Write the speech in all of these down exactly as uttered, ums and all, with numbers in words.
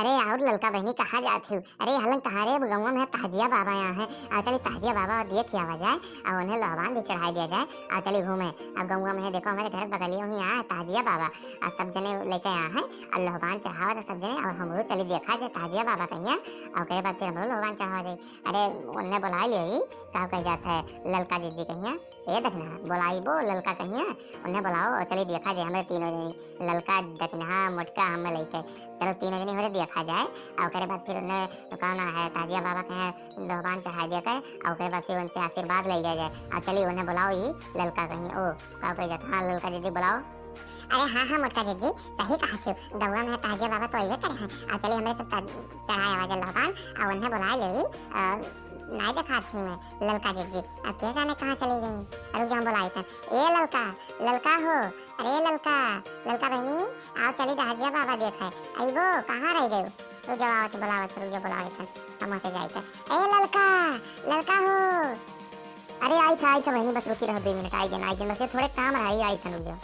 अरे और ललका बहिनी, कहाँ जात हो? अरे हलन कहाँ रे, गौवा में तहजिया बाबा यहाँ है। आ चली तहजिया बाबा देख के आवा जाए, और उन्हें लोहबान भी चढ़ाई दिया जाए। आ चली घूमे, अब गौवा में है, देखो हमारे घर बगलिया में यहाँ है तहजिया बाबा, आ सब जने लेके यहाँ है, और लोहबान चढ़ावा था सब जने, और हमरो चली देखा जाए तहजिया बाबा कहिया, और ओकरे बाद फिर हमरो लोहबान चढ़ावा जाए। अरे उन्हें बुला लियो ही, का कह जात है ललका जिज्जी कहिया, ए दखिनहा, बोलाइबो ललका कहिया, उन्हें बुलाओ और चली देखा जाए हमरे तीनों जनी, ललका, दखिनहा, मोटका, हम लइके, चलो तीनों जनी होरे देखा जाए। और ओकरे बाद फिर उन्हें का ना है, तहजिया बाबा कहिया लोहबान चढ़ाई दिया कर, और ओकरे बाद फिर उनसे आशीर्वाद ले लिया जाए। और चली उन्हें बुलाओ ही ललका कहिया, ओ, का कह जात, हाँ ललका जिज्जी बुलाओ। अरे हाँ हाँ मोटका जिज्जी, सही कहा थी, गौवा में तहजिया बाबा तो अइबे करे हैं। और चली हमरे सब त-, चढ़ाए आवा जाए लोहबान, और उन्हें बुला ले, अ, नाई देखा थी मैं। ललका जिज्जी, अब के जाने कहाँ चली गई। रुक जाओ, बुलाई तन। ए ललका, ललका हो, अरे ललका, ललका बहिनी, आओ चली तहजिया बाबा देखे। अइबो, कहाँ रह गयो? रुक जाओ, आवत बुलावत, रुक जाओ, बुलावत तन। हम से जाई तन। ए ललका, ललका हो। अरे आई था, आई था बहिनी, बस रुकी रहो दो मिनट, आई गन, आई गन, बस ये थोड़े काम रहा, आई था, रुक जाओ।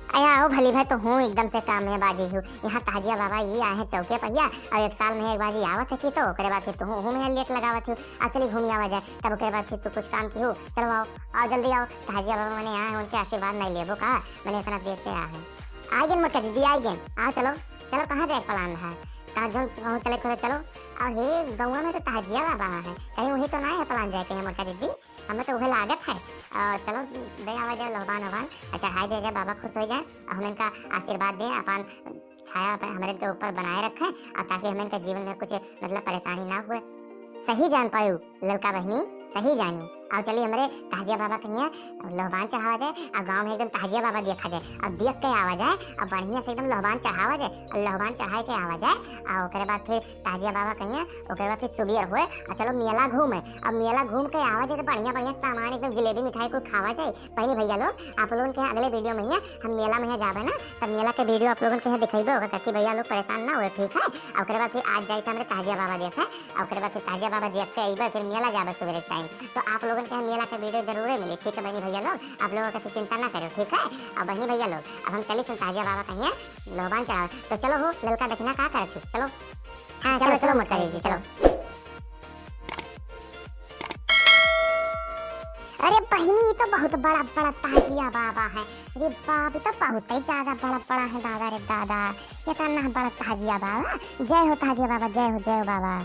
अरे आओ भली भाई, तो हूँ एकदम से काम में बाजी हूँ। यहाँ तहजिया बाबा ये आए हैं चौके पहिया, और एक साल में एक बाजी आवत है कि तो ओकरे बाद फिर तो हूँ, हूँ में लेट लगावत हूँ। आ चली घूमी आवा जाए, तब ओकरे बाद फिर तू कुछ काम की हो। चलो आओ, आओ जल्दी आओ, तहजिया बाबा मने यहाँ है, उनके आशीर्वाद नहीं लेबो का, मने इतना देर से आ है। आ गए मोटका जिज्जी, आ गए, आ चलो, चलो कहाँ जाए plan है, कहाँ जो कहूँ चले खुदे चलो। और हे गौवा में तो तहजिया बाबा है, कहीं वही तो ना है plan जाए के है मोटका जिज्जी, हमें तो वह लागत है। अ, चलो दे आवा जाए लोहबान वोहबान, अच्छा हाय दे जाए, बाबा खुश हो जाए, और हम इनका आशीर्वाद दें, अपन छाया अपन हमरे के ऊपर बनाए रखें, और ताकि हमें इनका जीवन में कुछ मतलब परेशानी ना हुए। सही जान पायू ललका बहिनी, सही जानी। और चली हमरे तहजिया बाबा कहिया लोहबान चढ़ावा जाए, और गाँव में एकदम तहजिया बाबा देखा जाए, और देख के आवा जाए, और बढ़िया से एकदम लोहबान चढ़ावा जाए, और लोहबान चढ़ाए के आवा जाए, और ओकरे बाद फिर तहजिया बाबा कहिया, ओकरे बाद फिर सुबेर होए, और चलो मेला घूमे, और मेला घूम के आवा जाए तो बढ़िया बढ़िया सामान एकदम जिलेबी मिठाई कुल खावा जाए। बहिनी भैया लोग, आप लोगन के अगले video में ही हम मेला में यहाँ जाबे ना, तब मेला के video आप लोगन के यहाँ दिखाइबे, ओकर खातिर भैया लोग परेशान ना होए, ठीक है? और ओकरे बाद फिर आज जाए थे हमरे तहजिया बाबा देखे, और ओकरे बाद फिर तहजिया बाबा देख के अइबे, फिर मेला जाबे सुबेरे time। तो आप लोगन के यहाँ मेला के video जरूरे मिली, ठीक है बहिनी भैया लोग? आप लोगों का चिंता ना करो, ठीक है? और बहिनी भैया लोग, अब हम चली सन तहजिया बाबा कहिया लोहबान चढ़ावे। तो चलो हो ललका दखिनहा, का करत हो? चलो। हाँ, चलो, चलो, चलो, मोटका जिज्जी, चलो। अरे बहिनी, ये तो बहुत बड़ा, बड़ा तहजिया बाबा है। अरे बाप, ये तो बहुत ही ज्यादा बड़ा, बड़ा है दादा रे दादा। ये तो ना बड़ा तहजिया बाबा। जय हो तहजिया बाबा, जय हो, जय हो बाबा।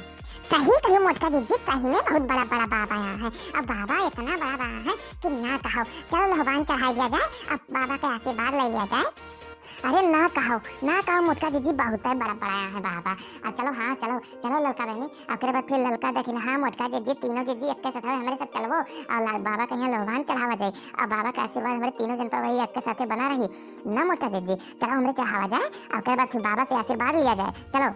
सही कहियो मोटका जिज्जी, सही में बहुत बड़ा, बड़ा बाबा यहाँ है। अब बाबा इतना बड़ा, बड़ा है कि ना कहो। चलो लोहबान चढ़ाई दिया जाए, अब बाबा के आशीर्वाद ले लिया जाए। अरे ना कहो, ना कहो मोटका जिज्जी, बहुत ही बड़ा, बड़ा यहाँ है बाबा। अब चलो, हाँ चलो, चलो ललका बहिनी। ओकरे बाद फिर ललका दखिनहा, मोटका जिज्जी, तीनों जिज्जी एक के साथ हमरे सब चलबो, और ला-, बाबा के यहाँ लोहबान चढ़ावा जाए, और बाबा के आशीर्वाद हमरे तीनों जन पर वही एक के साथे बना रही ना मोटका जिज्जी। चलो हमरे चढ़ावा जाए, और ओकरे बाद फिर बाबा से आशीर्वाद लिया जाए। चलो।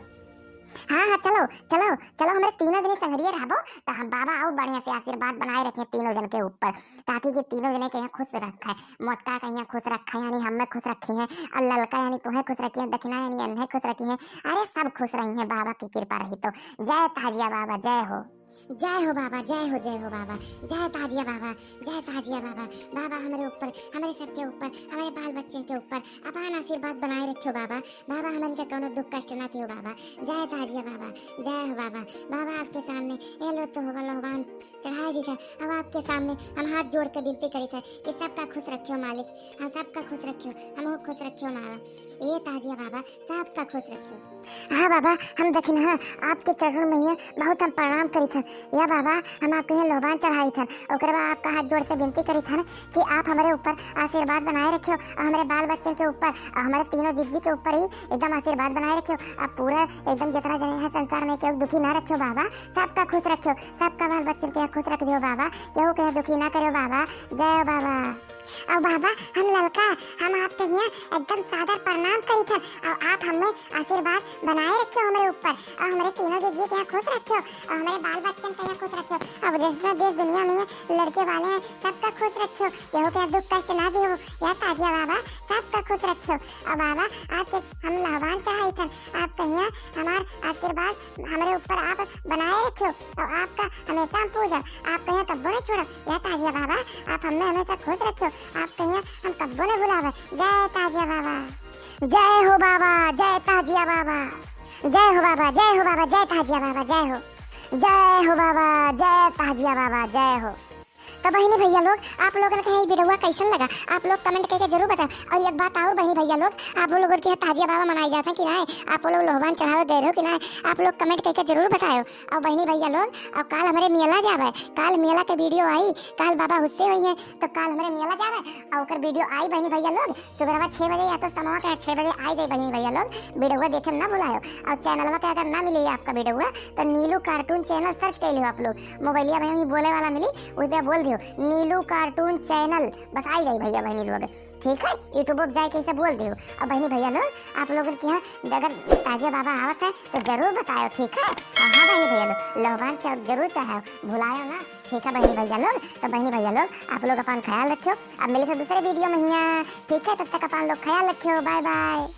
हाँ, हाँ, चलो, चलो, चलो, हमरे तीनों जने संगरिये रहबो, तो हम बाबा और बढ़िया से आशीर्वाद बनाए रखे तीनों जन के ऊपर, ताकि ये तीनों जने के यहाँ खुश रखे, मोटका के यहाँ खुश रखे, यानी हमें खुश रखी हैं, और ललका यानी तुम्हें खुश रखी है, दखिनहा यानी अन्हें खुश रखी है। अरे सब खुश रही हैं, बाबा की कृपा रही तो। जय तहजिया बाबा, जय हो। जय हो बाबा, जय हो, जय हो बाबा, जय तहजिया बाबा, जय तहजिया बाबा। बाबा हमरे ऊपर, हमरे सबके ऊपर, हमरे बाल बच्चन के ऊपर अपन आशीर्वाद बनाए रखियो बाबा। बाबा हमन के कौनो दुख कष्ट ना कियो बाबा। जय तहजिया बाबा, जय हो बाबा। बाबा आपके सामने ये लो तो होगा लोहबान चढ़ाए दी था। अब आपके सामने हम हाथ जोड़ के विनती करी था कि सबका खुश रखियो मालिक, हाँ सबका खुश रखियो, हमहू खुश रखियो माला। ए तहजिया बाबा, सबका खुश रखियो। हाँ बाबा, हम दखिनहा आपके चरण में बहुत हम प्रणाम करी थन। या बाबा, हम आपके यहाँ लोहबान चढ़ाई थन, ओकरे बाद आपका हाथ जोड़ से विनती करी थन कि आप हमरे ऊपर आशीर्वाद बनाए रखियो और हमरे बाल बच्चन के ऊपर और हमरे तीनों जिज्जी के ऊपर ही एकदम आशीर्वाद बनाए रखियो। आप पूरा एकदम जितना जने हैं संसार में केहू दुखी ना रखियो बाबा, सबका खुश रखियो, सबका बाल बच्चन के खुश रख दियो बाबा, केहू के दुखी ना करियो बाबा। जय हो बाबा। और बाबा, हम ललका, हम आपके यहाँ एकदम सादर प्रणाम करी थन और आप हमें आशीर्वाद बनाए रखियो हमरे ऊपर और हमरे तीनों जिज्जी के यहाँ खुश रखियो और हमरे बाल बच्चन के यहाँ खुश रखियो। अब जितना देश दुनिया में ये लड़के वाले हैं, सबका खुश रखियो, केहू के दुख कष्ट ना दियो। या तहजिया बाबा, सबका खुश रखियो। और बाबा, आज से हम लोहबान चढ़ाई थन, आपके यहाँ हमार आशीर्वाद हमरे ऊपर आप बनाए रखियो और आपका हमेशा हम पूजब, आपके यहाँ कब्बो नहीं छोड़ब। या तहजिया बाबा, आप हमें हमेशा खुश रखियो, आपके यहाँ हम कब्बो नहीं भुलावे। जय तहजिया बाबा। जय हो बाबा, जय तहजिया बाबा। जय हो बाबा, जय हो बाबा, जय ताजिया बाबा, जय हो। जय हो बाबा, जय ताजिया बाबा, जय हो। तो बहिनी भैया लोग, आप लोगन के ई वीडियोवा कैसन लगा, आप लोग comment करके जरूर बताएं। और एक बात और बहिनी भैया लोग, आप लोगन के यहाँ ताजिया बाबा मनाए जाते हैं कि नहीं, आप लोग लोहबान चढ़ावे गए हो कि नहीं, आप लोग comment करके जरूर बताएं। और बहिनी भैया लोग, और काल हमरे मेला जावे, काल मेला के वीडियो आई, काल बाबा हुस्से हुई हैं, तो काल हमरे मेला जावे और ओकर वीडियो आई बहिनी भैया लोग। सुबह छः बजे या तो समवा के छः बजे आई जाए बहिनी भैया लोग, वीडियोवा देखे ना भुलायो। और चैनलवा के अगर ना मिले आपका वीडियोवा, तो नीलू cartoon channel search कर लियो आप लोग, मोबाइलिया में ही बोले वाला मिली, वही पे बोल दियो नीलू cartoon channel, बस आई जाई भैया बहिनी लोग। ठीक है, YouTube पर जाए के इसे बोल दियो। अब बहिनी भैया लोग, आप लोगन के यहाँ अगर ताजिया बाबा आवत है तो जरूर बतायो, ठीक है? हाँ, हाँ बहिनी भैया लोग, लोहबान च-, जरूर चढ़ायो, भुलायो ना। ठीक है बहिनी भैया लोग, तो बहिनी भैया लोग, आप लोग अपन ख्याल रखियो। अब मिले थे दूसरे वीडियो में हियाँ, ठीक है? तब तक अपन लोग ख्याल रखियो, bye bye।